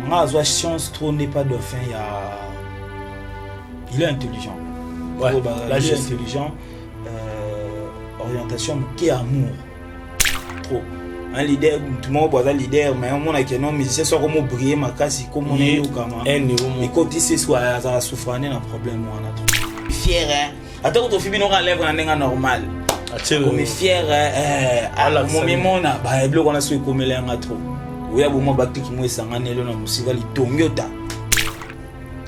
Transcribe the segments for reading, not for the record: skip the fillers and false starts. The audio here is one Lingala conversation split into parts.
Nga azwa chance trop nde pas dauphin ya, il est intelligent. Ouais, oh, bah, là, il je est sais. intelligent, orientation moke, amour trop, un leader, mutu moko bo aza leader, mais omonake no musicien soki akomo briller makasi, komona eyokama. Un niveau moko. Ekotisi esu azala souffrane na problème wana, trop fier, hein. Ata kotofi bino ka lèvre na ndenge normal. Atie. Komi fier, Alakisa. Momimona babiloko wana so ekomela yanga trop, oya bomwa bakliki mo esangani elo na mosika litongi ota,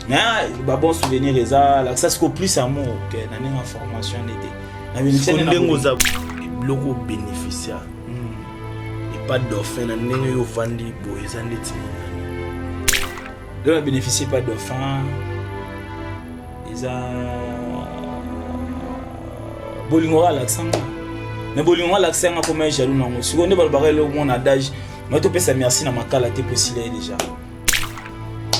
mais babon souvenir eza lakisa siko plus amour ke na ndenge ya formation nde te na bénéficier Siko nde na ndenge bolingo. oza biloko obénéficia epa dauphin na ndenge yo ovandi boye, eza ndeti nini? Lelo na bénéficier pas dauphin, eza bolingo alakisa nga, mais bolingo alakisa nga koma jaloux nango. Sikoyo nde balobaka eloko mona adage mai topesa merci na makala te, po esila ye déjà.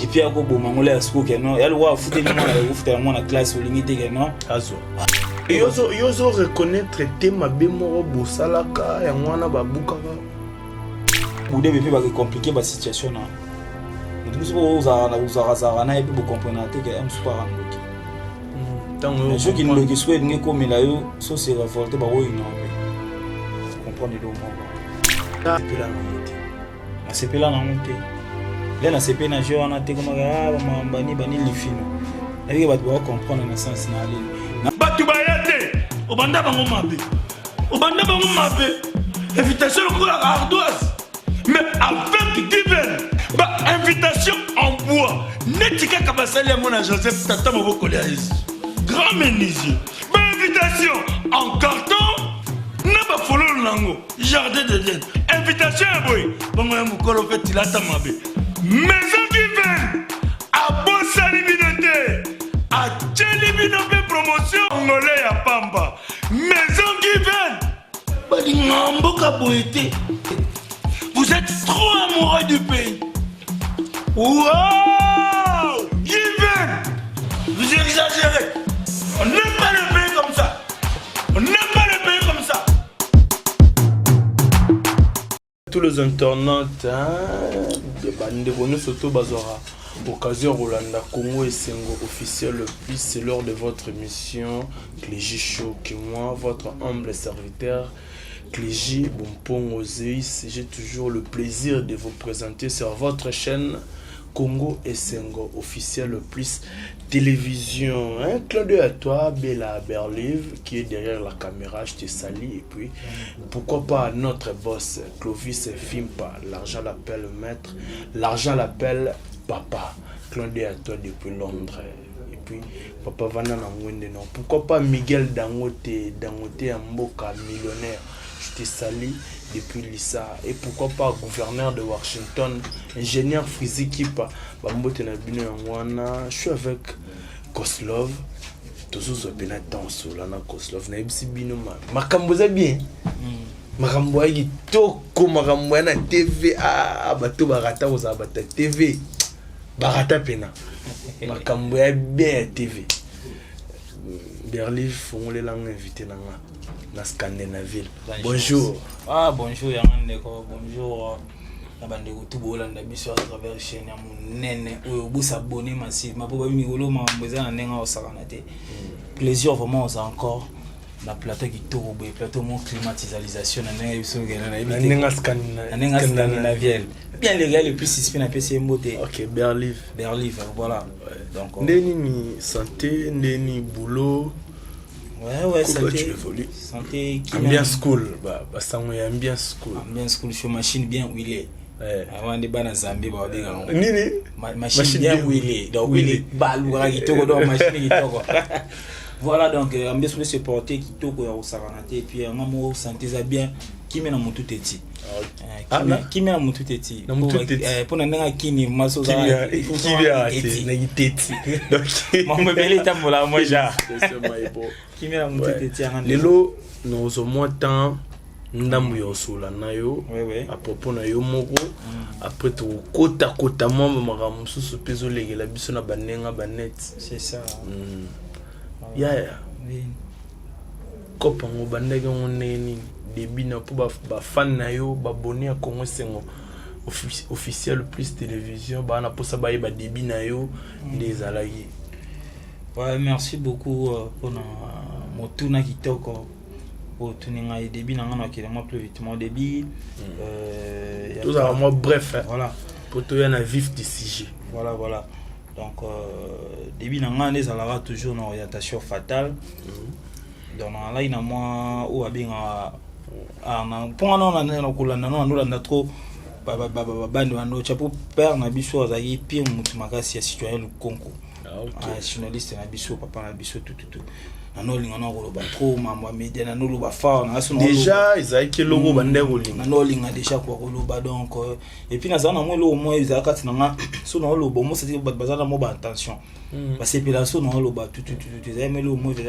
Et puis akoboma ngo le ya sikoyo ke non, ya lokwa afuteli mwana, akofutela mwana classe, olingi te ke non. Azwa yo ozo reconnaître te mabe moko bosalaka, yango wana babukaka. Budebe mpe bakocompliquer basituation na moto mosusu, ozalakazalaka na ye mpe bocomprendre te ke mosusu aka ndoki. Ntango yo Soki ndoki soki elingi ekomela yo, so se révolte, bakoyina mpe comprendre eloko moko. Sepela nango te. Nasepela nango te, nde nasepeli na jeu wana te, komaka bani bani lifino, nayebike bato bakocomprendre na sens na aleli. Bato baya te, obanda bango mabe, obanda bango mabe, invitation lokola ardoise, mais avec Given, bainvitation en bois neti kaka basali yango na Joseph, tata mobokoli ya Yesu, grand menuisier, bainvitation en carton na bafololo nango, jardin d'Eden, invitation ya boye bongo ya mokolo mpe tilata mabe. Maison Given abosani bino te, atieli bino mpe promotion ngole ya pamba. Maison Given balinga mboka boye te, vous êtes trop amoureux du pays. Wow, Given, vous exagérez, on n'aime pas le pays comme ça, on n'aime pas le pays comme ça. Tous les internautes, hein, bandeko nyonso to bazwaka occasion ya kolanda Congo Esengo officiel le plus, c'est l'heure de votre émission Clégie Show, que moi, votre humble serviteur Clégie Bompongo Zeus, j'ai toujours le plaisir de vous présenter sur votre chaîne Congo Esengo officiel le plus télévision. Un clin d'œil à toi, Bella Berlive, qui est derrière la caméra, je te salue. Et puis, pourquoi pas notre boss, Clovis Fimpa, l'argent l'appelle maître, l'argent l'appelle papa. Clin d'œil à toi depuis Londres. Et puis, papa Vanda Nangwende, non. Pourquoi pas Miguel Dangote, Dangote Mboka, millionnaire. Je te salue depuis Lissa. Et pourquoi pas gouverneur de Washington, ingénieur Frizi Kipa, bambote na bino yango wana. Je suis avec Koslov, tozozwa mpena temps sola na Koslov. Nayebisi bino makambo eza bien, makambo ya kitoko, makambo ya na TV. Ah, bato barata kozala bato ya TV, barata mpena makambo ya bien ya TV. Berlive, fongolelanga invité na nga na Scandinaville. Bonjour. Ah, bonjour yanga ndeko, bonjour na bandeko tu boolanda biso à travers chaîne ya monene oyo. Bosabonner massivement mpo babi mikolo makambo eza na ndenge osakana te. Plaisir vraiment oza encore na plateau kitoko boye, plateau mo climatisation na ndenge biso okenda. Na ndenge na ndenge scandinavienne bien, le gars le plus suspect, napesi ye mbote. Ok, Berlive. Berlive, voilà, donc nde nini, santé ndeni, boulot? Ouais, Comment santé. tu évolues? Santé. Ambiance cool, basango ya ambiance cool. Ambiance cool sur machine bien huilée. Awa nde bana Zambie babenga yango. Nini? Machine bien huilée, donc huilée balukaka kitoko, donc machine kitoko, voilà. Donc ambiance mpe supporter kitoko ya kosakana te. Et puis yanga moko santé eza bien, kimia na motu te ti. Kimia na motu te ti. Na motu te ti. Mpo na ndenge akini maso. Kimia te na kiteti. Mambo ebele etambola mwa genre kimia na motu te ti yanga. Lelo nozwa mwa temps ndambo ya osola na yo à propos na yo moko. Après tokokotakota mwa makambo mosusu mpe ezolekela biso na bandenga banet. C'est ça. Yaya. Oui. Kope yango obandaki yango ndenge nini, début na mpo bafan na yo babone ya Congo Esengo? Officiel Plus Télévision baa na mposa bayeba début na yo nde ezalaki. Ouais, merci beaucoup mpona motuna kitoko oyo otuni ngai. Début na ngai, nakende mwa plus vite mon début. Tozala mwa bref, hein. Voilà. Po toya na vif du sujet. Voilà, donc début na ngai nde ezalaka toujours na orientation fatale. Donc nalaki na mwa oyo babengaka mpo nga na kolanda no nandolanda trop babandi bando tya, po père na biso azalaki pire motu makasi ya citoyen Lukonko. Ah, journaliste na biso, papa na biso, tututu nanolinga na koloba trop mambo ya média, nanoloba fort. Déjà ezalaki eloko bande kolinga. Nanolinga déjà kwa koloba. Donc et puis nazala na mwa eloko moko ezala kati na nga, so naoloba omosati bato baza na mwa baattention, basepela so naoloba tutututu. Ezali mwa eloko moko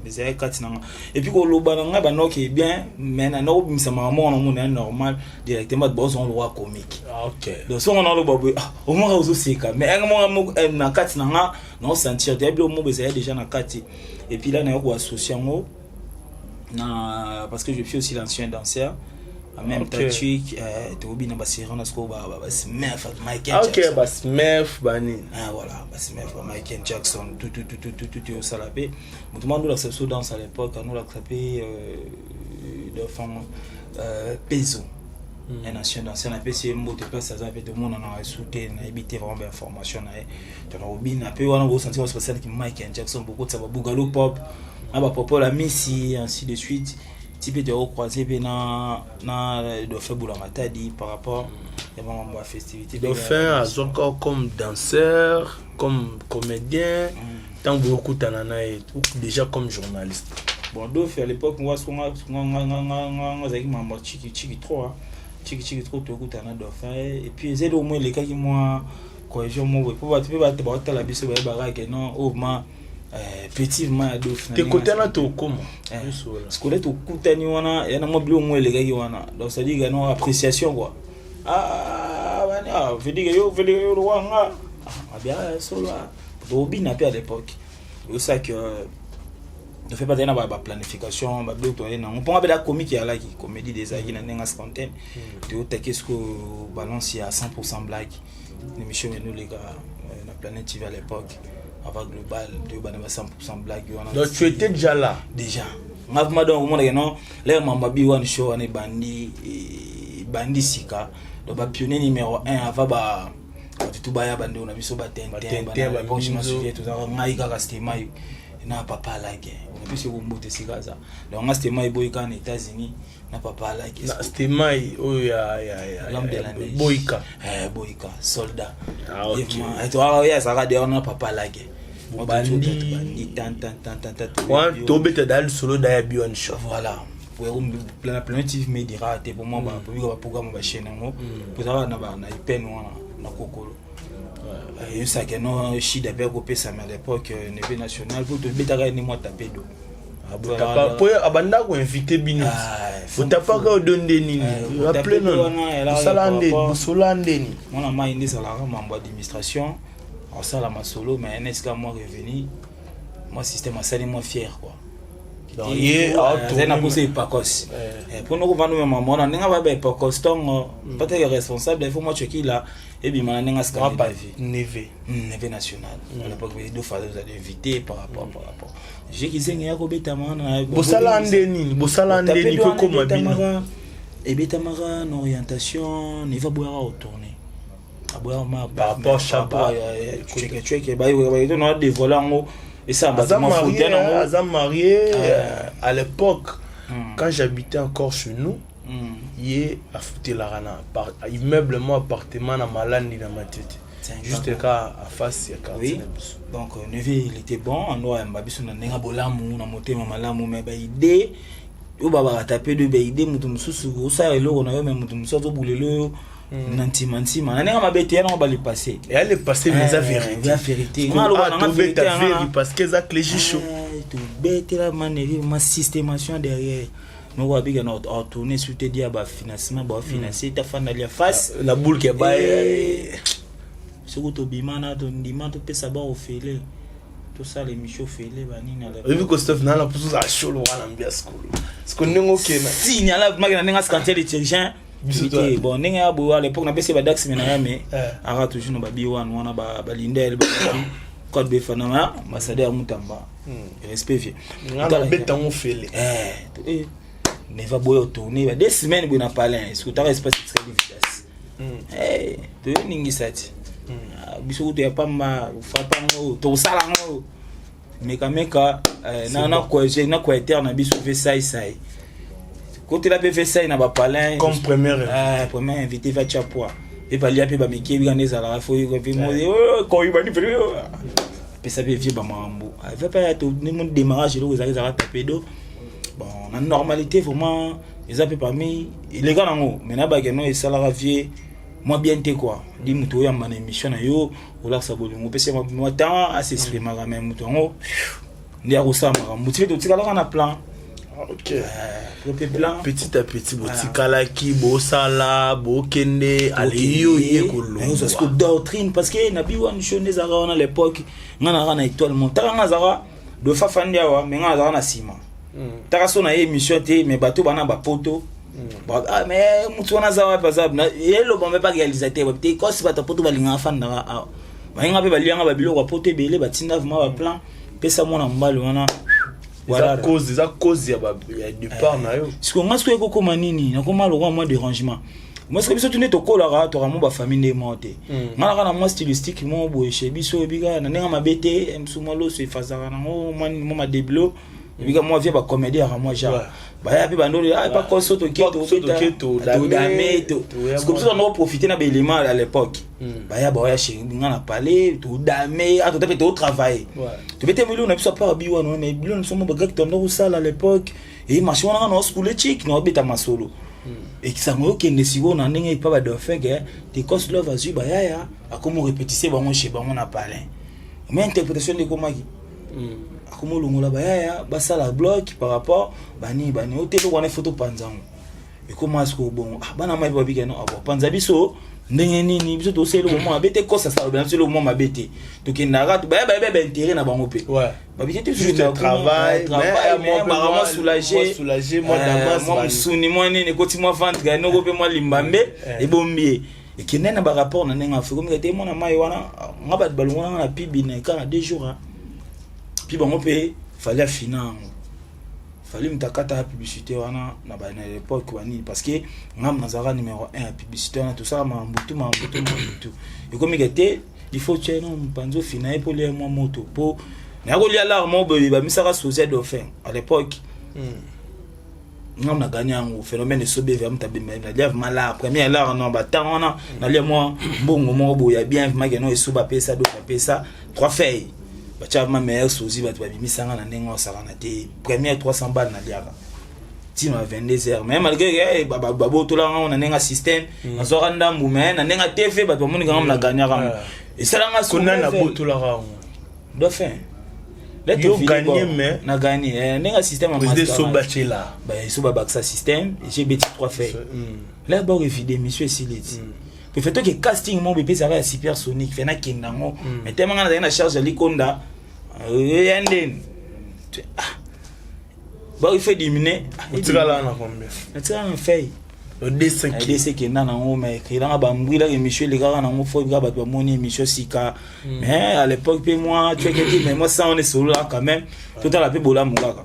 ezalaki kati na nga. Et puis koloba na ngai bandoki bien, mais nandokobimisa makambo moko namona ya normal directement, bato bazozonga lokwa comique. Donc songo naloba boye, omaka ozoseka, mais moko na kati na nga naosentir te ya biloko moko ezali déjà na kati. Et puis là nayo koassocier yango na parce que je suis aussi l'ancien danseur en même temps truc tokobi na basérie na sikoyo basmurf, Michael Jackson. Basmurf banini. Ah, voilà, basmurf, ba Michael Jackson, tout tout tout tout tout tout osala mpe moto moko andolakisa biso danse à l'époque, andolakisa mpe dauphin Pezo, un ancien danseur. Napesi ye mbote place aza mpe tomonana esu te, nayebi te vraiment bainformation na ye. Tona kobina mpe wana bosanti baso basalaki Michael Jackson, bokotisa babugalo pop na bapopola misi, ainsi de suite, ti mpe toyako mpe na dauphin Bula Matadi par rapport ya makambo ya festivité. Dauphin azwaka comme danseur, comme comédien ntango boyokutana na ye, ou déjà comme journaliste? Bon, dauphin à l'époque nga azalaki mambo chiki chiki trop, chiki chiki trop. Toyokutana na dauphin et puis ezali au moins elekaki mwa cohésion moko po bato mpe bato baotala biso bayebaka ke non, oyo ma petit ma ya dauphin. Te kotana tokoma. Sikole tokutani wana ya na mwa biloko moko elekaki wana. Donc c'est à dire non, appréciation quoi. Ah bani, ah veut dire yo, veut dire yo lwanga abia solo tobina mpe à l'époque osaki tofe bazali na baplanification, babiloko toyali nango mponga mpe da comique eyalaki comédie de ezalaki na ndenge cinquantaine. Toyotaki siko balance ya 100 blague, émission enoleka na Planète TV à l'époque avant Global, toyobana ba 100 blague wana. Donc tu étais déjà là? Déjà nga vraiment. Donc omonake non, lere mambo abi wana show wana ebandi, ebandi sika. Donc bapionnier numéro 1 avant ba bato tu baya, bandeko na biso batintin, tozalaka ngai kaka Stemai na papa alaki opesi kombuta esika aza. Donc nga Stemai eboyika na États-Unis na papa alaki. Stemai oyo ya l'homme de la neige. Boyika. Boyika soldat. Oyo azalaka de wana, papa alaki. Bandi tobeta da lisolo da ya biwan show. Voilà, la Planète TV me dira te pour moi bapobika baprogramme bachaîne yango pozalaka na ipene wana na kokolo eyosaka no shida mpe akopesama à l'époque neve national po tobetaka ye mwa tapedo. Po abanda koinvite bino, otapaka odo nde nini? Rappele nano nde bosola ndeni. Mwana mai nde ezalaka mambo administration, asala masolo, mais ene esika mwa revenu, mwa système asali mwa fier quoi. Azali na posa epakos mpona kovanda mama wana ndenge bayeba epakos ntongo peut-être responsable, il faut mwa chokila ebima na ndenge Scandinavie. Neve. Neve national à l'époque, deux fois vous allez inviter par rapport j'ai kizenge ya kobetama wana. Bosala nde nini? Bosala nde nini po ekoma bino? Ebetamaka na orientation neva boyaka kotourne aboyaka. Par rapport Chaba. Cheke na dévoile yango esala. Aza marié à l'époque, quand j'habitais encore chez nous. Ye afutelaka na immeuble mo appartement na Malandi na Matete, juste ka en face ya quartier na biso. Donc neve il était bon, ando ayamba biso na ndenge bolamu, na motema malamu, mais baide oyo babaka tape de baide moto mosusu osala eloko na yo, mais moto mosusu azobulela oyo na ntima ntima na ndenge mabe te ya nango bale passé. Eya le passé, mais eza vérité. Eza vérité. Tobeta veri parce que eza Clégi Show. Tobetela maneri ma systémation derrière moko abika na tourner sur te dia bafinancement, bafinance tafandali ya face. Na bulke baye. Soki tobima na tondima topesa ba ofele, tosala émission ofele banini. Oyebi Christophe nana mposo ozala sholo wana mbia sikolo siko ndenge okenda. Signala maki na ndenge askantiel dirigeant. Biso te. Bon, ndenge ya boye, à l'époque napesi badax, me na ya me Eh. aka toujours na babi wana wana balindele code befana, ambassadeur Mutamba, respect, vieux. Nga nabeta yango fele. Eh, neva boye otourne ba 2 semaines boye na palin, soki otaka espace etikali vidas. Toyoningisa ti. Ah, biso kutu ya pamba frapper yango, tokosala yango mekameka na coeter na biso ve saisai, kotela mpe ve sai na bapalin. Comme première. Ah, premier invité va tia poids mpe balia mpe bameki ebika nde ezalaka fo koyibani pesa mpe vie bamakambo ave mpe ya démarrage. Eloko ezalaka tapedo. Bon, na normalité vraiment eza mpe parmi eleka nango, mais nayebaka no esalaka vie mwa bien te quoi. Di moto oyamba na émission na yo, olakisa bolingo, opesi mwa temps asexprimaka, mais moto yango nde akosala makambo ti mpe totikalaka na plan. Mpe plan. Petit à petit botikalaki, bosala, bokende ale, yo ye kolongwa. Doctrine, parce que na bi wana show nde ezalaka wana. L'époque nga nazalaka na étoile mo, taka nga azalaka de fafa ndi awa, mais nga nazalaka na nsima. Taka so na ye émission te, mais bato bana bapoto. Ah, mais motu wana aza wapi? Aza eloba mpe pa réalisateur te, kosi bato poto balingaka fandaka awa, bayenga mpe balianga babiloko ya poto ebele, batinda vraiment baplan, pesa mwana mobali wana. Eza cause, eza cause ya départ na yo. Sikoyo nga sikoyo ekokóma nini? Nakóma lokwa mwa dérangement. Moi sikoyo, biso tunde tokolaka, toka mo bafamille nde moko te. Nga naka na mwa stylistique moko boye chez biso, ebika na ndenge mabe te, mosu mwa loso efazaka nango mwa madeblo, ebika mwa vie bacomédie yaka mwa genre. Baya mpe bandoli pa koso toke todame. Sikoyo biso bando profite na baélément à l'époque. Baya baoya chez nga na palais, todame atota mpe totravaille, tobete milio na biso apart bi wana. Mais bilio na biso mo bagaki tondo kosala à l'époque e marché wana, nga na oskule chik na obeta masolo ekisango okende sikoyo na ndenge epa baDauphin ke te Cos Love azwi bayaya, akomi répétise bango chez bango na palais. Mais interprétation nde ekomaki, akomi olongola bayaya, basala bloc par rapport bani bani ote eloko wana, ifo topanza yango. Ekoma sikoyo bongo. Ah, bana mai babika no abo panza biso ndenge nini? Biso tosala eloko mwa mabe te, kosa sala biso eloko mwa mabe te, tokendaka baya bayeba baintérêt na bango mpe. Babiki te. Juste travail, mwa soulagé. Soulagé, mwa damas. Mwa mosuni, mwa nini ekoti, mwa ventre noko mpe mwa limbambe ebombi ye, ekende na barapport na ndenge Afrika omika te. Mwana mai wana, nga bato balongolanga na pibi na eka na 2 jours mpi bango mpe fali afina yango, fali moto akata ya publicité wana na na l'époque banini, parce que nga nazalaka numéro 1 ya publicité wana. Tosala makambo tu, makambo tu, makambo tu ekomika te. Il faut tia no mopanzi ofina ye mpo lia mwa moto mpo naya kolia lar mo boye bamisaka sosia Dauphin à l'époque. Nga na gagné yango, phénomène esobe vraiment tabemba, nalia vraiment lar première lar na batemps wana, nalia mwa mbongo moko boye ya bien vraiment keno esobe apesa do apesa trois feuilles, batia vraiment meilleur sosie, bato babimisanga na ndenge osakana te. Première 300 balles naliaka ntina 22 heures, mais malgré babotolanga ngo na ndenge ya système, nazwaka ndambu, mais na ndenge ya TV bato bamonikanga na gagnaka ngo, esalanga. Kona nabotolaka yango. Dauphin. Yo gagné, mais na gagné ndenge ya système. Président Sobachela. So babakisa système, j'ai beti trois feuilles là bord evide, mission esili ti pe toke casting mo bepesaka ya supersonique fe nakenda yango, mais tellement nga nazalaki na charge ya likonda ya ndeni bon, il faut diminuer. Otikala na combien? Natikala na feuille. Dc. Dc ekenda nango, mais ekelanga bambwilaka émission elekaka nango fo kaka bato bamoni émission sika. Mais à l'époque mpe mwa tweke te, mais mwa sa wana esololaka quand même, totala mpe bolamu kaka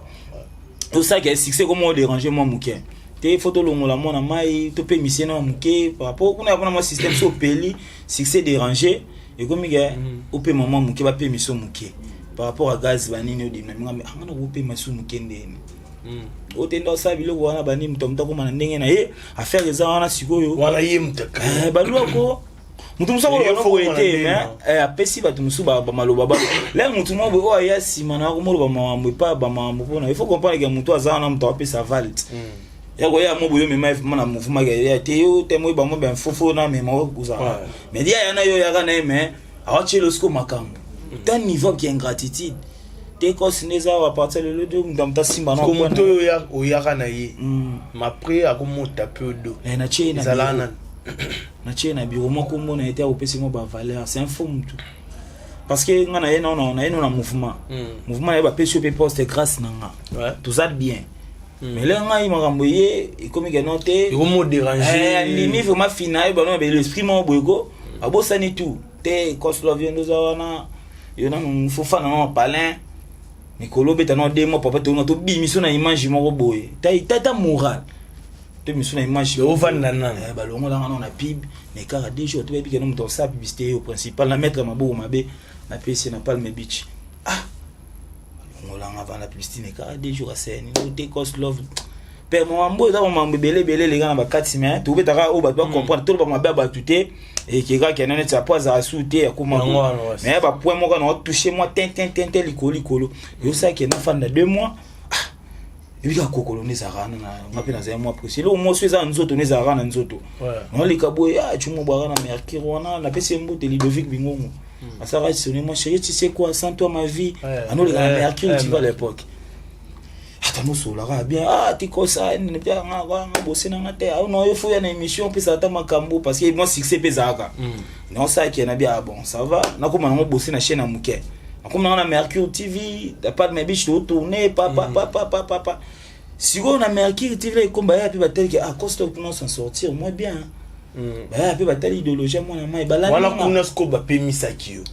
tosalaka succès komo odérange mwa moke te, fo tolongola mwana mai to mpe misie na moke par rapport kuna yapona mwa système. So opeli succès déranger, ekomi ke opema mwa moke, bapemiso moke par rapport à gaz banini odimna minga anga na kopema su moke ndeni otenda osala biloko wana bani moto moto akóma na ndenge na ye affaire eza wana sikoyo. Wana ye moto. Balwako moto mosusu akoloba boye te, mais apesi bato mosusu bamaloba ba lere motu moko boye oyo aya nsima na akomoloba makambo epa bamakambo mpona il faut comprendre ke moto aza wana, moto apesa valte ya koya mo boye omema vraiment na mouvement ya te, yo te moyeba mo benfofo na mema kozala, mais dia ya na yo oyaka na ye, mais awatielo siko makambo ta niveau ki ingratitude te, kosi nde eza awa partir lelo de moto moto asimba. Na moto oyo oyaka na ye mapre akomota mpe odo. Natie ezalaka nani? Natie na bureau moko mona ye te, akopesi mo bavaleur, c'est un faux mutu, parce que nga na ye nano na ye no na mouvement na ye, bapesi yo mpe poste grâce na nga, toza bien. Mais le ngai makambo ye ekomi keno te. Ekomi déranger. Andimi vraiment fina ye bano l'esprit moko boye ko abosani tout te. Koslov, yo ndoza wana, yo nanu fofana na palin mikolo obeta na 2 mois, papa, tolonga tobimiso na image moko boye, tata moral tomiso na image. Ovanda nani? Balongolanga nano na pub na ekaka 2 jours, toyebi keno moto osala publicité yo principal na maître maboko mabe napesi na Palme Beach. Ah, balongolanga vanda publicité na ekaka 2 jours, aseni te. Coslove mpe mambo eza mambo ebele ebele eleka na bakati, me tobetaka oyo bato bacomprendre, toloba mabe ya bato te. Ekeka kende neti apo azala su te, akoma mais bapoint moko na otouche mwa tintintin te likolo likolo, eyosalaki nafanda 2 mois. Ebika kokolo nde ezalaka wana nga mpe nazali mwa pressé. Eloko moso eza na nzoto nde ezalaka na nzoto, naoleka boye cumo bwaka na Mercure wana, napesi ye mbote, Ludovic Bingongo asalaka sonné moi: "Chéri, tu sais quoi, sans toi ma vie." Anoleka na Mercure, tu vois, à l'époque ata nosolaka bien. Ah, tikosa nga bose nanga te na yo foya na émission opesa ata makambo parce que moi succès mpe ezalaka naosalaki na bia. Bon, ça va, nakoma nango bose na chaîne ya moke, nakoma nango na Mercure TV na Palme Beach, totourne papa. Sikoyo na Mercure TV ekomba ya mpe bateliki: "Ah, Costa kuna s'en sortir moins bien." Baya mpe batali idéologie ya mwana mai. Balandi kuna sikoyo bapemisaki yo.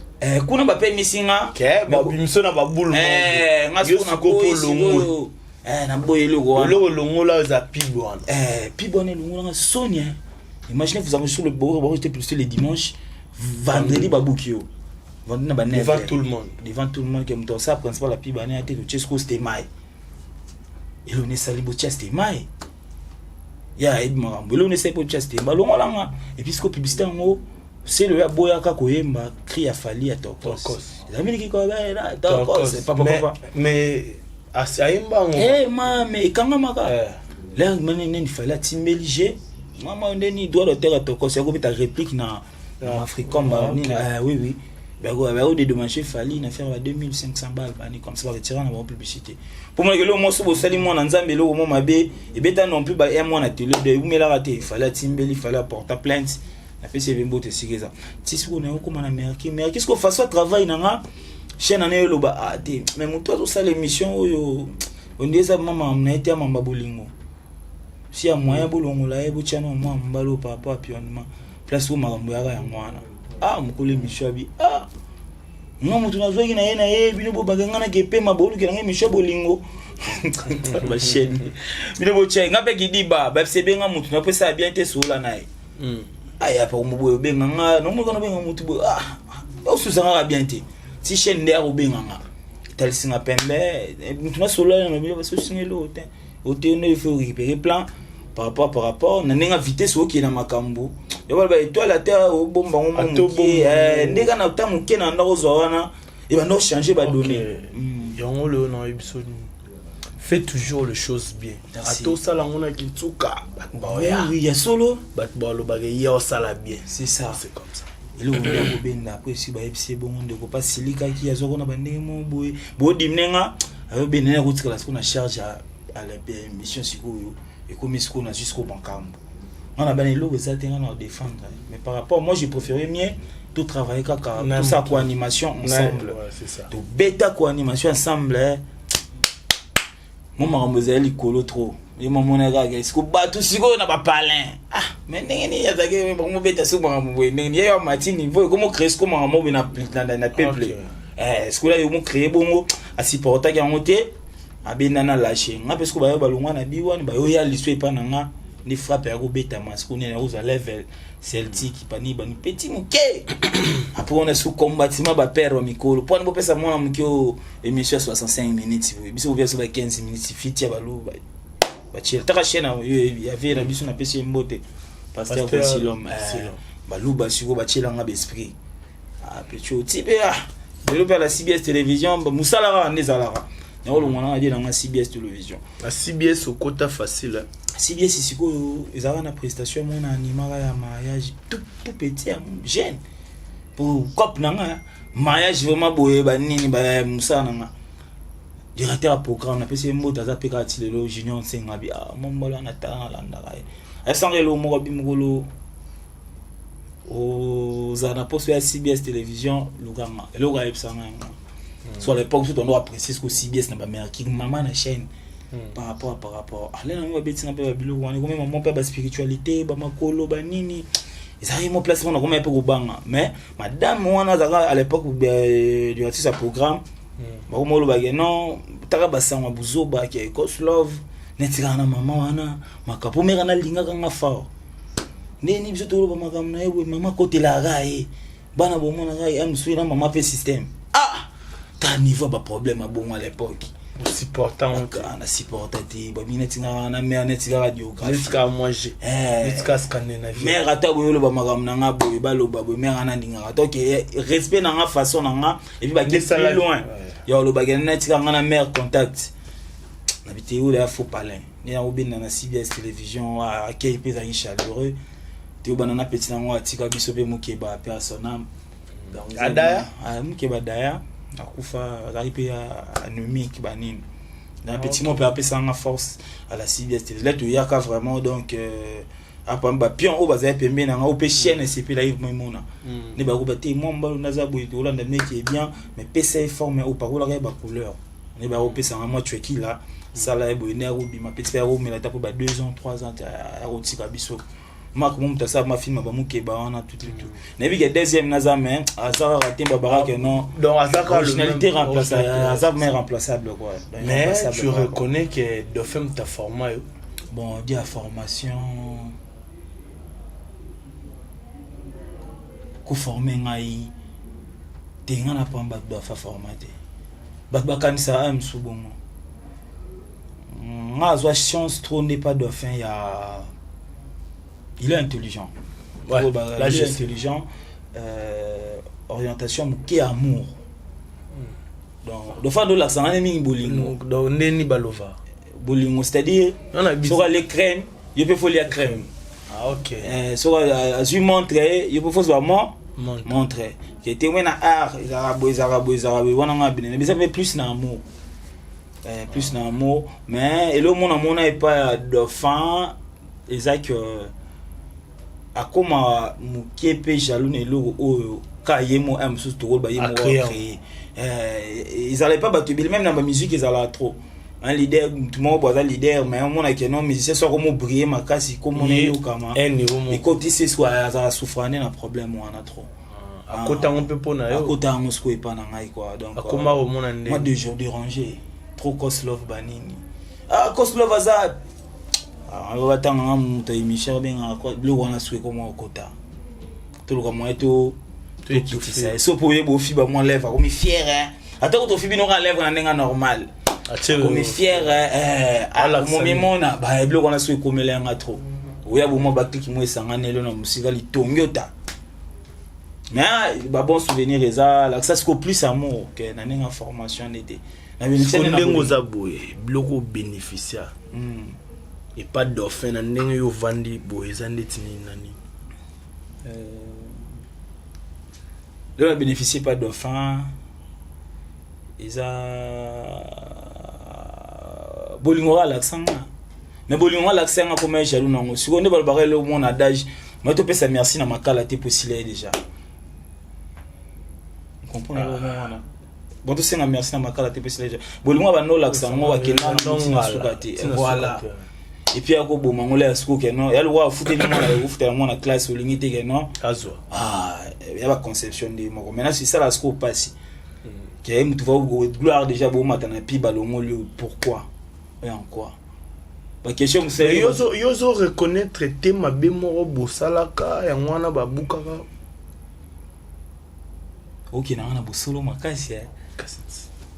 Kuna bapemisi nga. Babimiso na babulu. Nga sikoyo naboyi eloko wana. Eloko elongola eza pub wana. Pub wana elongolanga soni. Imaginez, vous avez sur le bord, j'étais plus le dimanche, vendredi babuki yo vendredi na ba Devant tout le monde. Devant tout le monde ke moto osala principal ya pub ane ate totie sikoyo stemai. Eloni esali botia stemai ya ayebi makambo, eloni esali mpo tia stemai, balongolanga. Et puis sikoyo publicité yango, selo oyo aboyaka koyemba cri ya Fally ya Tokos, ezali miniki kobela Tokos, papa papa. Mais ayemba yango. Mame ekangamaka l'heure neni Fally atimbeli g mama ndeni droit d'auteur ya Tokos yakobeta réplique na Africom nini. Oui, bako dédommager Fally na faire ba 2500 balles bani comme ça, baretira na bango publicité mpo monaka eloko moso bosali mwana Nzambe, eloko mo mabe ebeta non plus ba un mois na télé de eumelaka te. Fally atimbeli, Fally aporta plainte, napesi ebe mbote esika eza ti sikoyo nayo okóma na Merki. Merki sikoyo façon ya travail na nga, chaîne ana eloba: "Ah te, mais moto azosala émission oyo ondi eza mama na ye te, amamba bolingo si ya moyen bolongola ye, botia na mwa mobali oyo par rapport à pionnement place oyo makambo yaka yango wana." Ah, mokolo émission abi: "Ah, nga moto nazwaki na ye na ye, bino bobaka nga nake pema, bolukela nga émission ya bolingo bachaîne, bino botia nga mpe kidiba babisebe nga moto napesa ya bien te, sola na ye." Aya pa boye obenga nga nomoka nobenga motu boye, ah, osusa ngaka bien te ti chaîne nde akobenga nga, etalisinga pembe motu nasolola na bino basosinga eloko te, ote nde il faut récupérer plan par rapport na ndenge vitesse okende na makambo yo baloba étoile ate obomba ngo mwa moke nde kaka na ta moke na ndako ozwa wana ebanda ochange badonnées. Yango lelo nayebi biso nini: fais toujours les choses bien. Ata osala yango na kintuka, bato baoya. Ya solo. Bato balobaka ye osala bien. C'est ça. C'est comme ça. Eloko nde akobenda après esi bayebisi ebongo ndeko mpasilikaki azwako na bandenge moko boye boodimne nga ayobenda ne akotikala sikoyo na charge ya émission. Sikoyo ekomi sikoyo na jusqu'au makambo nga na bana eloko eza te, nga na défendre, mais par rapport moi j'ai préféré mieux tout travailler kaka tout ça co-animation ensemble, tobeta co-animation ensemble. Mo makambo ezali likolo trop, ye mamona kaka siko bato sikoyo na bapalin. Ah, mais ndenge nini azalaki bamobeta siko makambo boye, ndenge nini ye ya mati niveau ekomo créer siko makambo boye na peuple sikoyo yo mo créer bongo asupportaki yango te, abenda na lâche nga mpe sikoyo bayo balongwa na bi wana bayoya liso epa na nga nde frappe ya kobetama sikoyo nini akozwa level Celtic pani bani petit moke. Après on a sous combattement bapere ba mikolo mpo wana bopesa mwana moke oyo émission ya 65 minutes boye, biso bopesa ba 15 minutes fiti ya balu batiela taka chaîne ya vie na biso. Napesi ye mbote, pasteur Vosilom baluba sikoyo batielanga baesprit petit oti mpe lelo mpe ala CBS Télévision, mosala kaka nde ezalaka yango longwa nanga die nanga CBS Télévision. Na CBS okota facile. CBS sikoyo ezalaka na prestation moko na animaka ya mariage tout, tout petit ya jeune po cop na nga mariage vraiment boye banini mosala na nga directeur ya programme napesi ye mbote, aza mpe kaka ti lelo Junior Nsenga bi: "Ah, mombolo wana tala nalandaka ye." Ayesanga eloko moko abi mokolo ozala na poso ya CBS Télévision lukanga eloko ayebisanga yango. So à l'époque so tondo apprécier ce que CBS na bamerki mama na chaîne. Par rapport ale nango, babetinga mpe babiloko wana, ekomi mamo mpe baspiritualité, bamakolo, banini, ezalaki mo place wana, nakomi mpe kobanga. Mais madame wana azalaka à l'époque directrice ya programme. Bakoma olobake non, taka basango ya buzoba ke Coslove neti kaka na mama wana makapo meka nalingaka nga fort. Ndeni biso toloba makambo na ye boye, mama akotelaka ye, bana bomonaka ye mosusu na mama mpe système. Ah, ta niveau ya baproblème abongo à l'époque. Osupporta ngo te? Na supporta te. Babi neti kaka na mare, neti kaka diographie. Neti kaka moi je neti kaka Scandinavie. Mare ata boye oloba makambo na nga boye, baloba boye, mare ana ndingaka. Donc respect na nga, façon na nga, et puis bake plus loin ya olobaki neti kaka nga na mare contact na bitei oyo ya faux palin nde yango obenda na CBS télévision. Akei mpe ezalaki chaleureux te. Obanda na peti nango, atika biso mpe Mokeba pe à son âme. Donc, Adaya? Ah, Mokeba Daya akufa, azalaki mpe anémique banini na petit mo mpe apesanga force à la CBS télévision. Là toyaka vraiment, donc apa bapion oyo bazali pembeni na nga, oyo mpe chaîne esepelaki vraiment emona nde bakoba te. Mwa mobali naza boye, tolanda meki est bien, mais pesa ye forme oyo, pakolaka ye bacouleur nde bakopesanga mwa twekila, sala ye boye nde akobima. Peti mpe akomela ata mpo ba 2 ans, 3 ans akotika biso. Mak mo moto asala mafilme bamokeba wana tututu, nayebi ke deuxième naza, mais aza kaka te, babarake non. Donc aza kaka le originalité même- remplaçable. Originalité. Aza mais remplaçable quoi. Donc, Mais irremplaçable, tu quoi. reconnais que Dauphin t'a formé yo? Bon, dit à formation, koforme ngai te. Ngai na pamba, bato bafa forma te, bato bakanisa aya mosu bongo. Nga azwa chance trop nde pas Dauphin ya, il est intelligent. Ouais, Oh, bah, là, il je est sais. intelligent, orientation moke, amour. Donc Dauphin azolakisanga nde mingi bolingo. Donc ndeni balova? Bolingo, c'est-à-dire Non, na biso. soki ale crème, yo mpe folia crème. Ah, ok. Soki azwi montre, yo mpe fozwa mo Montre. Montre ke témoin na art ezalaka boye, ezalaka boye, ezalaka boye wana. Nga binene biza mpe plus na amour, plus na amour. Mais elo mona mona epai ya Dauphin eza ke akóma moke mpe jaloux na eloko oyo ka ye mo un mosusu tokoloba ye moko Acréer. Acréer ezala epa bato ebele, même na bamusique ezalaka trop un leader, mutu moko bo aza leader, mais omonake non, musicien so akomo briller makasi, komona eyokama. Un niveau moko. Ekotisi siko azala souffrane na problème wana trop. Akota yango mpe mpo na yo? Akota yango sikoyo epa na ngai quoi. Donc akoma komona moi nde de jour dérangé trop Coslove banini. Ah, Coslove aza batanga nga moto ya émission, abengaka biloko wana soki ekoma okota, toluka moyen to tokitisa ye. So mpo oyeba ofiba mwa lèvre, akomi fier hein. Ata ko tofibi noka lèvre na ndenge normal, akomi fier. Alakisa akomomimona biloko wana soki ekomela yanga trop, oya bomwa bakliki mo esangani elo na mosika litongi ota. Mais babon souvenir eza lakisa siko plus amour ke na ndenge ya formation nde te. Na bénéficier Siko nde na ndenge bolingo. Oza boye, biloko obénéficia epa Dauphin na ndenge yo ovandi boye, eza ndeti nini na nini? Lelo na bénéficier pas Dauphin eza bolingo kaka alakisa nga, mais bolingo alakisa nga koma jaloux nango. Sikoyo nde balobaka elo mona adage mai topesa merci na makala te, po esila ye déjà. Comprendre eloko wana? Bon, tosenga merci na makala te, po esila déjà. Bolingo bando olakisa yango, akenda na suka te, voilà. Et puis akoboma ngo ya sikoyo ke non, ya lokwa afuteli mwana, ofutela mwana classe, olingi te ke non. Azwa. Ah, ya baconception nde moko. Maintenant esala sikoyo mpasi ke mutu va gloire déjà bomata na pi balongoli oyo. Pourquoi et en quoi? Baquestion. Yo ozo reconnaître te mabe moko bosalaka, yango wana babukaka? Okendanga na bosolo makasi.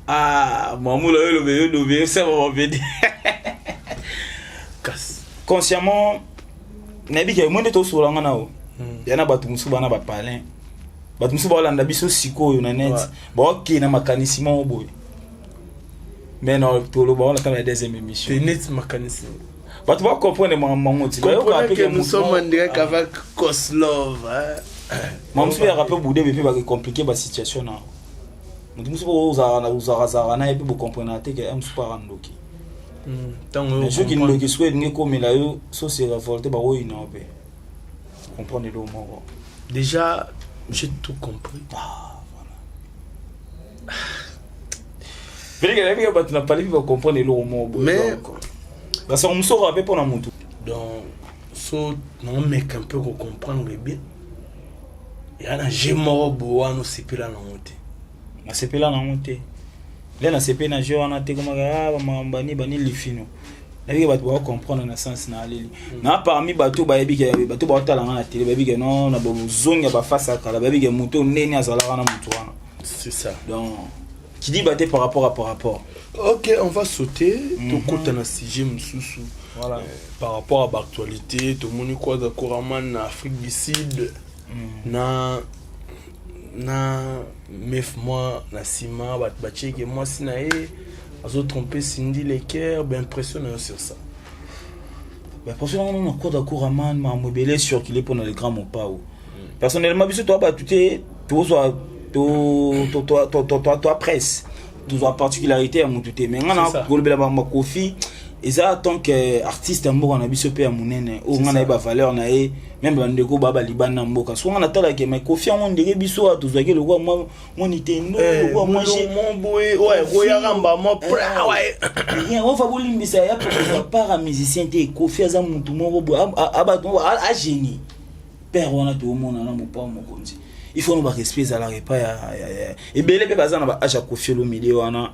Ah, mamula oyo lobe, yo lobe osala mapedi. Kasi consciemment nayebi ke mo nde tosolanga na o ya na bato mosusu bana bapalin, bato mosusu baolanda biso sikoyo na net, baokende makanisi moko boye. Mais non, toloba wana ntango ya deuxième émission. Net makanisi. Bato bacomprendre makambo yango ti. Bayoka que nous sommes en direct avec Koslov. Ma mosusu yaka mpe budebe mpe bakocompliquer basituation na moto mosusu ozalakazalaka na ye mpe bocomprendre te ke mosusu aka ndoki. Soki ndoki sikoyo elingi ekomela yo, so se révolte, bakoyina yo mpe comprendre eloko moko. Déjà j'ai tout compris. Ah, voilà. Felike nayebi bato na pale mpe bacomprendre eloko moko boye. Mais- Donc, basango mosusu okoka mpe mpo na motu. Donc so naomeka mpe kocomprendre bien, ya na jeu moko boye wana osepela nango te. Nasepela nango te nde nasepeli na jeu wana te. Komaka bamakambo bani bani lifino, nayebi ke bato bakocomprendre na sens na aleli na parmi bato bayebi ke bato baotala nga na tele, bayebi ke non, na bozongi ya bafase ya kala, bayebi ke moto ndeni azalaka na moto wana. C'est ça. Donc kidiba te par rapport à par rapport. Ok, on va sauter, tokota na sujet mosusu. Voilà. Par rapport à baactualité, tomoni Quadra Koraman na Afrique du Sud na mef mwa na nsima bato batieke mwasi na ye azotrompe Cindy Le Cœur. Baimpression na yo sur ça? Baimpression nango na Quadra Koraman, makambo ebele circule mpona le grand Mopao. Personnellement, biso toa bato te, tozwa toa presse, tozwa particularité ya motu te, mais nga na kolobela bango Kofi eza tant que artiste ya mboka na biso mpe ya monene oyo nga nayeba valeur na ye, même bandeko baa balibanda na mboka. So nga natalaki me Kofi yango ndenge biso awa tozwaki lokwa mwa Nintendo, lokwa mwa ofa bolimbisa ya part ya musicien te. Kofi aza motu moko boye, agénie père wana toomona na Mopao Mokonzi. Il faut no barespect ezalaka epai ebele mpe baza na baage ya Kofi Olomide wana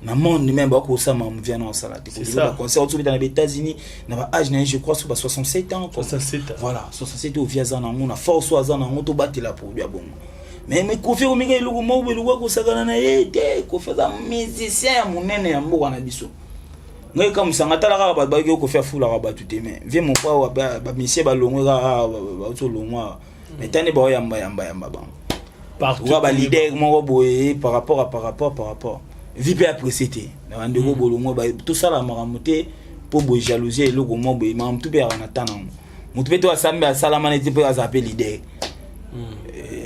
na monde, même bakosama movia na osala te baconcert otobeta na baÉtats-Unis na baage na ye, je crois so ba 67 ans. 67. Voilà, 67 ovia aza nango na force oyo aza nango, tobatela produit ya bongo. Mais Kofi omika eloko moko eloko akosakana na ye te. Kofi aza musicien ya monene ya mboka na biso. Ngai kamusanga tala kaka bato bayaki Kofi afulaka bato te, mais vie Mopao, bamusicien balongwe kaka, bauti olongwa, mais tani baoyamba yamba yamba bango oka baleader moko boye par rapport à par rapport vie mpe apprécie te na bandeko bolongwa. Tosala makambo te mpo boye jalousie eloko moko boye. Makambo tu mpe yaka na ta nango, motu mpe to asambe asalama neti mpe azala mpe leader.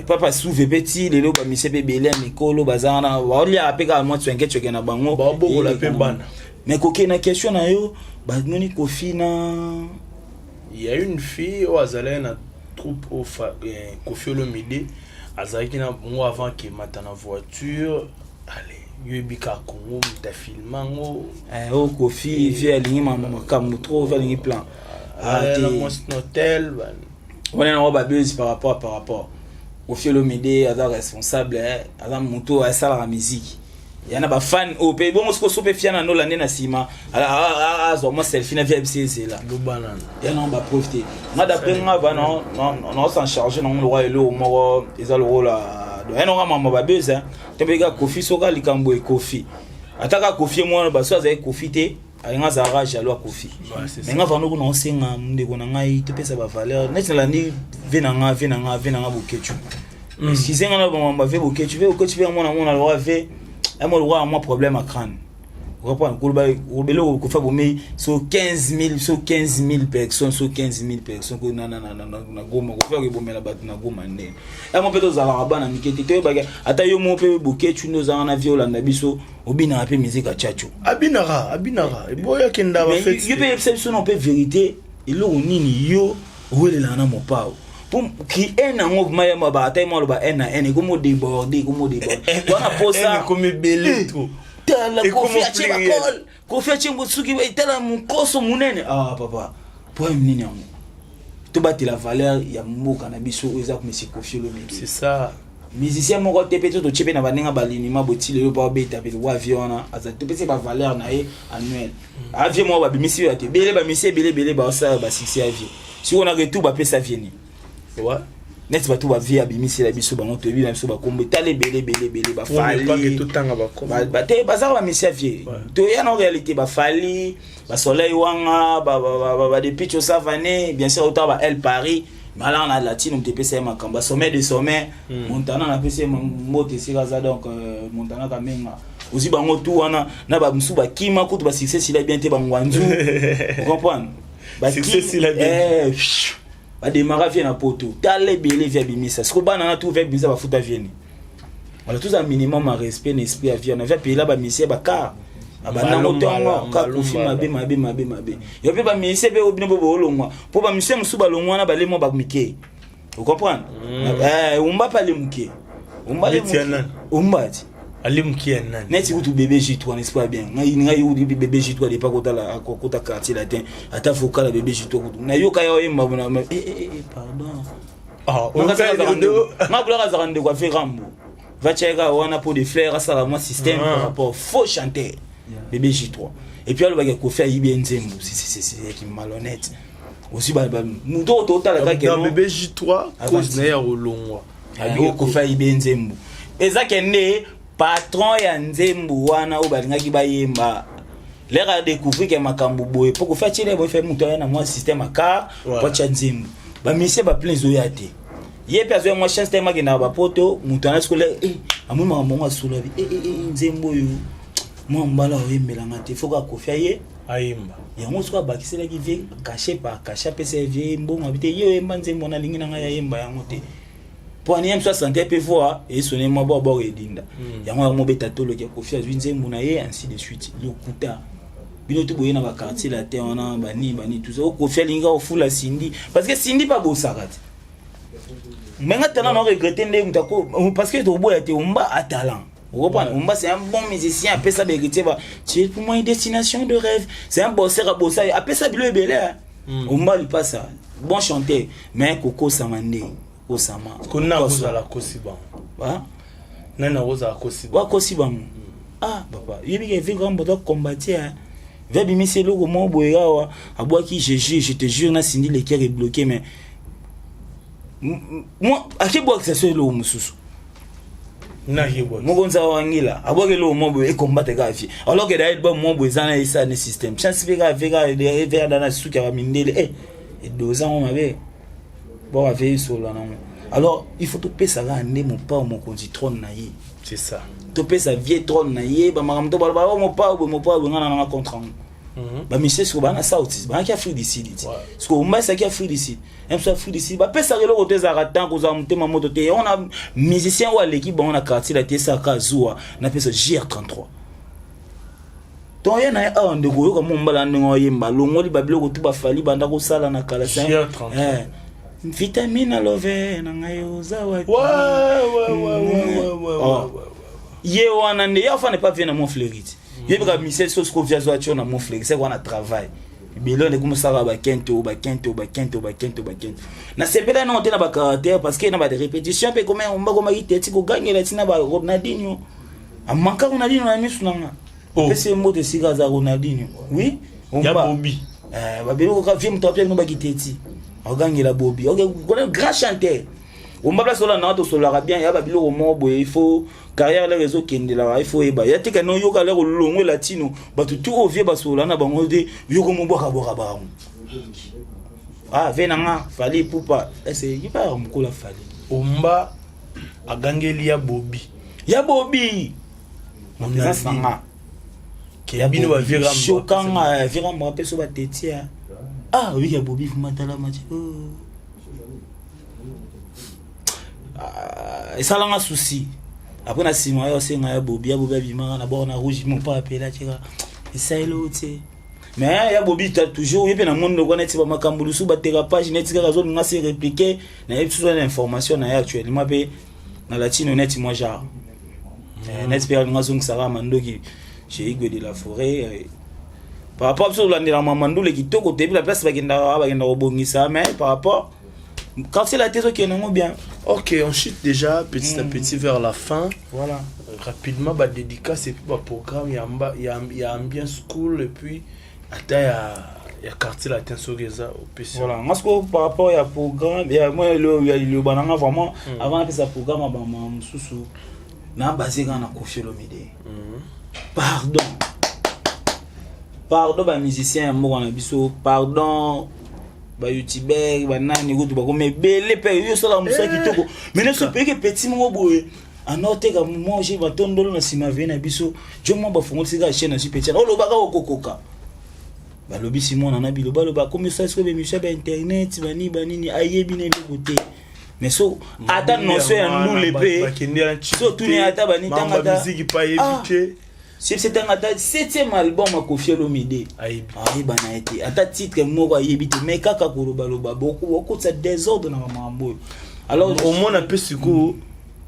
Papa souve mpe ti lelo bamise mpe ebele ya mikolo baza wana, baoliaka mpe kaka mwa tswenke tsweke na bango. Babokola mpe bana. Mais kokende na question na yo, bamoni Kofi na Il y a une fille oyo azalaki na troupe oyo Kofi Olomide azalaki na bango avant akemata na voiture. Ale yo yebi kaka Kongo, moto afilme yango. Oyo Kofi vie alingi makambo trop, vie alingi plan. Na mwasi na hotel. Wana nango babuse par rapport Kofi Olomide aza responsable, aza motu oyo asalaka musique ya na bafan oyo mpe bongo. Siko so mpe fiana ndola nde na nsima azwa mwa selfie na via biso ezela ya nango bapreuve te. Nga, d'après nga, va naosan charge nango lokwa eloko moko eza lokola ya nango mama babuse te. Mpe kaka Kofi, soka likambo ekofi, ata kaka Kofi mwana baso azali Kofi te, alinga azalaka jaloux ya Kofi. Mais nga vando kuna osenga ndeko na ngai topesa bavaleur neti nalandi ve na nga, ve na nga Bokecu. Excuse nga na bamamba ve Bokecu, ve Bokecu mpe mwana mona lokwa ve amo lokwa mwa problème ya crâne, comprendre koloba eloko Kofi bomi so 15 000, so 15 000 personnes, so 15 000 personnes ko na Goma. Kofi akebomela bato na Goma ndenge yango mpe tozalaka bana mike te, toyebaka ata yo moko mpe Bokecu nde ozalaka na vie, olanda biso, obinaka mpe musique ya tchatcho. Abinaka, abinaka, eboyi akenda. Yo mpe yebisa biso na mpe vérité, eloko nini yo owelelaka na Mopao po ki ene yango mayamba ata ye mwa aloba n na n ekomo déborde, ekomo déborde wana posa. Ekomi ebele trop. Tala Kofi atie bakole, Kofi atie soki tala mokoso monene. Ah papa, problème nini yango? Tobatela valeur ya mboka na biso oyo eza komesi Kofi Olomide. C'est ça. Musicien moko te mpe to totie mpe na bandenge balinima boti lelo mpo abeta mpe wa vie wana aza, topesi bavaleur na ye annuel avie moko babimisi bato ebele, bamisi ebele ebele baosala basuccès ya vie. Sikoyo na retour bapesa vie nini? Neti bato bavie abimisela biso bango, toyebi na biso bakombo etala ebele ebele ebele, bafali te bazaka bamisi ya vie. Toya na réalité, bafali basoleil wanga, badepicho savane, bien sûr otaka ba El Paris malanga na latine, moto epesa ye makambo basommet de sommet. Montana napesi ye mbote esika aza. Donc Montana Kamenga, ozwi bango tu wana na bamosusu bakima kutu basuccès sila bien te, bangwanzu, comprendre badémarra vie na poto. Tala ebele vie abimisa siko bana na tu vie abimisa bafuta vie ni. Voilà, toza minimum ya respect na esprit ya vie na vie apela bamisie bakar abandango ntongo ka Kofi mabe mabe mabe mabe. Yo mpe bamisie mpe bino mpo boolongwa mpo bamisie mosusu balongwa wana balemwa bamike, ocomprendre? Umba mpe ale moke, umba ti. Alimuki ya nani? Neti kutu bébé J3, n'est-ce pas bien? Ngai kutu bébé J3 depa kotala akota Quartier Latin, ata vocal ya bébé J3 kutu nayoka ya oyemba bona, eh, eh, eh, pardon. Ah, nga bulaka azalaka ndeko afe Rambo, vatiaka wana po de fleur asala mwa système par rapport faux chanteur bébé J3. Et puis alobaki Kofi ayibi ye nzembo, c'est malhonnête aussi. Moto oyo totala kaka bébé J3, cause na ye ya kolongwa. Kofi ayibi ye nzembo, eza kende patron ya nzembo wana oyo balingaki bayemba lere adécouvrir ke makambo boye, mpo Kofi atiele boye, fe moto aya na mwa système akar po atya nzembo, bamisie baplein ezoya te. Ye mpe azoya mwa chance te, akendaka bapoto, moto ana sikola amoni makambo yango, asolobi nzembo oyo mwa mbala oyembelanga te, faut que Kofi aye ayemba. Yango soki abakiselaki vie cachet par cachet, apesa ye vie mbongo, abi te ye oyemba nzembo nalingi na ngai ayemba yango te, mpo ani ye mosu asante mpe voix esone mwa bwa bwaka edinda yango, yango mobeta toloki Kofi azwi nzembo na ye, ainsi de suite. Lokuta bino to boye na baquartier latin wana, bani bani tout ça. Kofi alingi kaka kofula Cindy parce que Cindy mpe abosaka te. Me nga talent na regrette nde moto ako, parce que toboya te, Omba a talent. Okomprendre, Omba c'est un bon musicien, apesa bahéritier ba "Tu es pour moi une destination de rêve". C'est un bosseur, abosa, apesa bilo ebele. Omba lipasa, bon chanteur, mais kokosama nde kosama. Kona kozala kosi bango, nani akozala kosi? Wakosi bango. Ah papa, yebi ke vi grand boto combattre ve abimisi eloko moko boye awa, abwaki "Je jure, je te jure" na Cindy Le Cœur ebloqué, mais moi akebwakisa so eloko mosusu. Mokonzi awangila abwaki eloko moko boye ekombattre kaka vie, alors que daye ba moko boye eza na esala ne système chance mpe kaka vie kaka ve ada na suki ya bamindele e edoza ngo mabe boko ave esola nango. Alors il faut topesa kaka nde Mopao Mokonzi trône na ye. C'est ça. Topesa vie trône na ye. Bamakambo to baloba o Mopao boye, Mopao boye, nga na nanga contre yango. Bamisie siko baa na South, baaki Afrique du Sud ti siko ombasaki Afrique du Sud, mso Afrique du Sud bapesaka eloko te, ezalaka tan kozala motema moto te. Yango na musicien oyo aleki bango na quartier la te, esaka zuwa napesa JR33 to ye na ye awa. Ndeko, oyoka mo mbala ndenge oyemba, alongoli babiloko tu bafali banda kosala na kala. Vitamine alove na ngai oza wapi? Ye wana nde ye afana epa vie na Mont Fleury ti yebika misel so siko via azwa tio na Mont Fleury, seke wana travail ebele wana ekomosalaka bakento bakento bakento bakento bakento. Nasepela nango te na bacaractère, parce que na barépétition mpe ekoma ombakomaki te, ti kogangela ntina ba Ronaldinho, amanka Ronaldinho na misu nanga. Pesi ye mbote esika aza, Ronaldinho, oui. Ya Bobi. Babeli koka vie moto apia bino bakite ti ogangela Bobi, grand chanteur omba place olanda tosololaka bien ya babiloko moko boye. Il faut carrière lere ezokendelaka, il faut oyeba ya tika no yoka lere olongwe latino, bato tu oyo vie basolola na bango te, yoko mobwakabwaka bango. Ah, ve nanga Fally Ipupa ese yipa mokolo Fally. Omba agangeli ya Bobi. Ya Bobi eza sanga. Bino bavira. Shokanga virambo apeso batetia. Ah oui, ya Bobi fumatala mati esalanga souci. Après na nsima oyo osenga ya Bobi, ya Bobi abimaka na bord na rouge, mopa apela tika esalelo te. Mais ya Bobi ta toujours ye mpe na moni lokwa neti bamakambo lusu bateka page neti kaka azolinga se répliquer. Nayebi susu na information na ye actuellement mpe na latino neti mwa genre neti mpe alinga azongisaka mandoki chez Igwe de la Forêt par rapport biso tolandela mamandule kitoko, toyebi la place bakendaka, bakenda kobongisa. Mais par rapport quartier la te ezokende yango bien. Ok, on chute déjà petit à petit vers la fin. Voilà. Rapidement, bah, dédicace et puis bah, programme, il y a, il y a Ambiance School et puis ata ya Quartier Latin soki eza opesi. Voilà, nga sikoyo par rapport ya programme ya moi ya liloba nanga vraiment, avant napesa programme ya bama mosusu, na base kaka na Kofi Olomide. Pardon, pardon, bamusicien ya mboka na biso, pardon, bayoutubeur banani kutu bakoma ebele mpe yo osala mosala kitoko, mais nyonso peke petit moko boye anoteka moje batondolo na nsima vie na biso jo mwa bafongoli sika chaîne na petit olobaka okokoka balobisi mwana na biloba aloba akomi osala sikoyo bemission ya bainternet bani banini, ayebi na eloko te. Mais so ata notion ya ndule mpe so otuni ata bani tanga ata miziki pa yebi te. Sepse tanga ata septième album ya Kofi Olomide, ayeba na ye te, ata titre moko ayebi te, mais kaka kolobaloba bokotisa désordre na bamakambo oyo. Alors omona mpe sikoyo.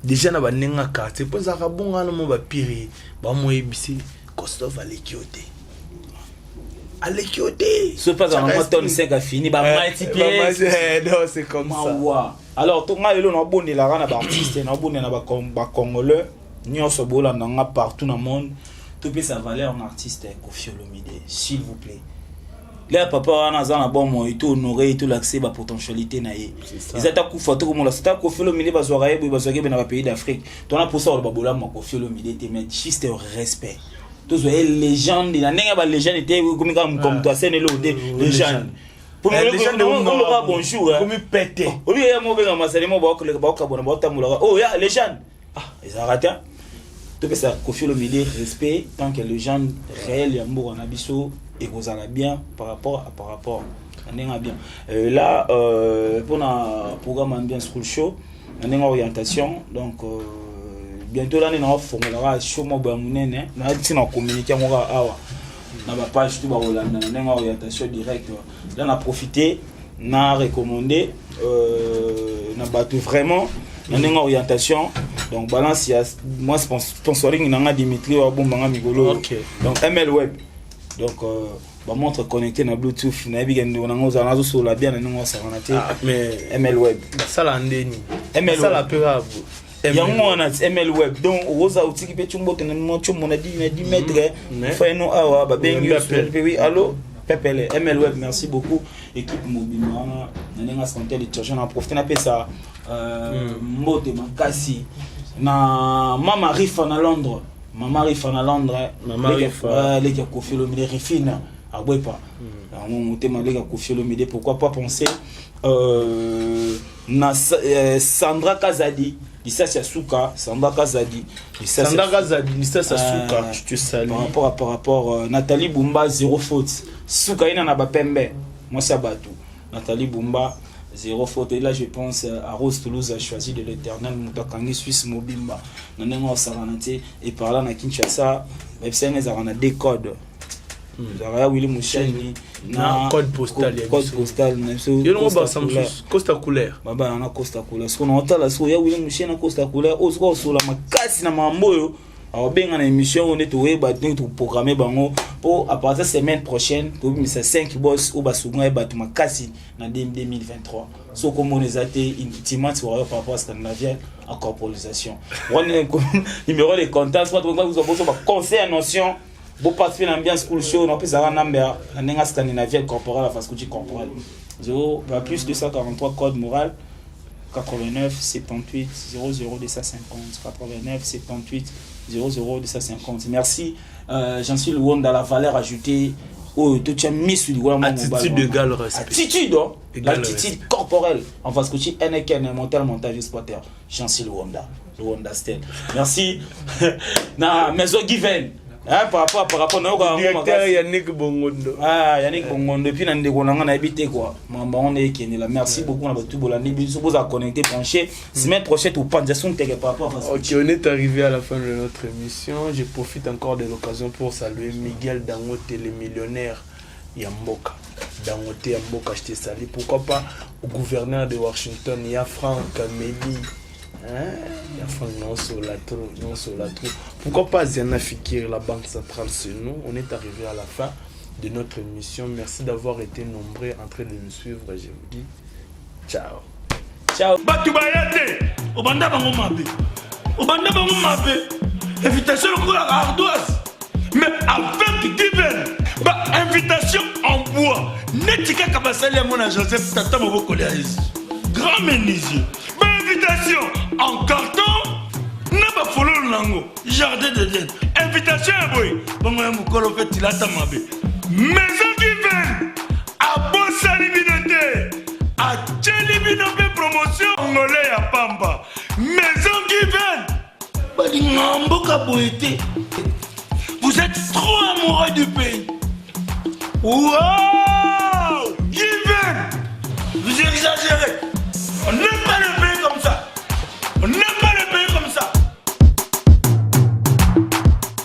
Déjà na bandenge ya quartier, mpo ezalaka bongo wana, mo bapire bamoyebisi Kostov aleki yo te, aleki yo te. So mpe azala mwa tonne 5, afini bamultiplier. Non, c'est comme ça. Mawa. Alors to ngai lelo naobondelaka na baartiste, naobondela na bacongolais nyonso bolanda nga partout na monde, topesa valeur na artiste Kofi Olomide, s'il vous plaît. Lea papa wana aza na bomoi, to honore ye, tolakise bapotentialité na ye. Eza ta kufa tokomola ta Kofi Olomide, bazwaka ye boye, bazwaka ye boye na bapays d'Afrique. Tona mposa koloba bolamu ya Kofi Olomide te, mais juste respect, tozwa ye légende na ndenge ya balégende te, komi kaka moto asene eloko te, légende. Oloka bonjour. Komi pete. Obi ya mo benga masali mo baokoleka, baokabona, baotambolaka, oh ya légende. Ah, ezalaka te. Topesa Kofi Olomide respect tant que légende réelle ya mboka na biso, ekozala bien par rapport na ndenge ya bien. Là, mpona programme Ambiance School Show na ndenge orientation, donc bientôt la nde naofongolaka show mo boya monene na ntina communiqué yango kaka awa na bapage tout bakolanda na ndenge orientation direct. Là na profité na recommandé na bato vraiment na ndenge orientation. Donc balance ya moi sponsoring na nga Dimitri wabombanga mikolo. Donc ML Web, donc bamontre connecté na Bluetooth, nayebi ke ndeko nango ozala nazosolola bien na ndenge osakana te. Ah, mais ML Web. Basala ndeni? ML. Basala mpe kaka yango wana ML Web. Donc okoza otiki mpe tiombote na tiombo na 10 mètre faino awa babengi yo mpe, oui, allo, pepele ML Web. Merci beaucoup, équipe mobimba wana na ndenge santé liturgie. Na profite napesa mbote makasi na mama Rifa na Londres, mama Rifa na Londres. Mama Rifa. Leki ya Kofi Olomide, Rifine abwepa yango motema, leki ya Kofi Olomide. Pourquoi pas penser na Sandra Kazadi, lisasi ya suka, Sandra Kazadi. Sandra Kazadi, lisasi ya suka, je te salue. Par rapport Nathalie Bumba, zéro faute, suka ina na bapembe, mwasi ya bato, Nathalie Bumba, zéro faute. Et là je pense à Rose Toulouse, a choisi de l'Éternel, moto akangi Suisse mobimba na ndenge osakana te. Et par là na Kinshasa bayebisa nga ezalaka na deux codes, ezalaka ya Willi Musheni. Na code postal ya code biso. Postal na biso. Yo nongo Costa basa Couleur. mosusu Costa Couleur. Babana na Costa Couleur, sikoyo na otala sikoyo ya Willi Musheni na Costa Couleur oyo sikoyo osola makasi na mambo oyo akobenga na émission oyo nde toyeba ndenge toprogramme bango, mpo à partir semaine prochaine tobimisa 5 boss oyo basunga ye bato makasi na 2023. So komona eza te intimate warrior par rapport à Scandinavienne en corporisation wana, numéro de contact soit boso baconseil ya notion, boparticipe na Ambiance Cool Show, napesaka nambe na ndenge ya Scandinavienne corporel, afaskuti corporel 0 plus 243, code moral 89 78 00 250, 89 78 00 250. Merci, j'en suis Luanda, la valeur ajoutée oyo totia misu likolo ya mwa Attitude mobali wana. égale respect. Attitude, oh. Égale L'attitude corporelle en face coaching NKN mental montage exploiteur Chancy Luanda, Luanda Stel. Merci na Maison Given, hein, par rapport na yoka. Directeur Yannick Bongondo. Ah, Yannick Bongondo, et puis na ndeko na nga nayebi te quoi, makambo yango nde ekendela. Merci beaucoup na bato bolandi biso, bozala connecté, branché. Semaine prochaine topanza son teke par rapport à Ok, on est arrivé à la fin de notre émission. Je profite encore de l'occasion pour saluer Miguel Dangote, le millionnaire Yamboka. Dangote Yamboka, je te salue. Pourquoi pas au gouverneur de Washington, il y a Franck Meli. Hein? Il y a Franck non sur la trop, non sur la trop. Pourquoi pas Ziana Fikir, la Banque Centrale, c'est nous. On est arrivé à la fin de notre émission. Merci d'avoir été nombreux en train de nous suivre. Je vous dis ciao. Ciao. Bato baya te, obanda bango mabe, obanda bango mabe, invitation lokola ardoise, mais avec Given bainvitation en bois neti kaka basali yango na Joseph tata mobokoli ya Yesu, grand menuisier, bainvitation en carton na bafololo nango, jardin d'Eden, invitation ya boye bongo ya mokolo mpe tilata mabe. Maison Given abosani bino te, atieli bino mpe promotion ngole ya pamba. Maison Given balingaka mboka boye te. Vous êtes trop amoureux du pays. Wow!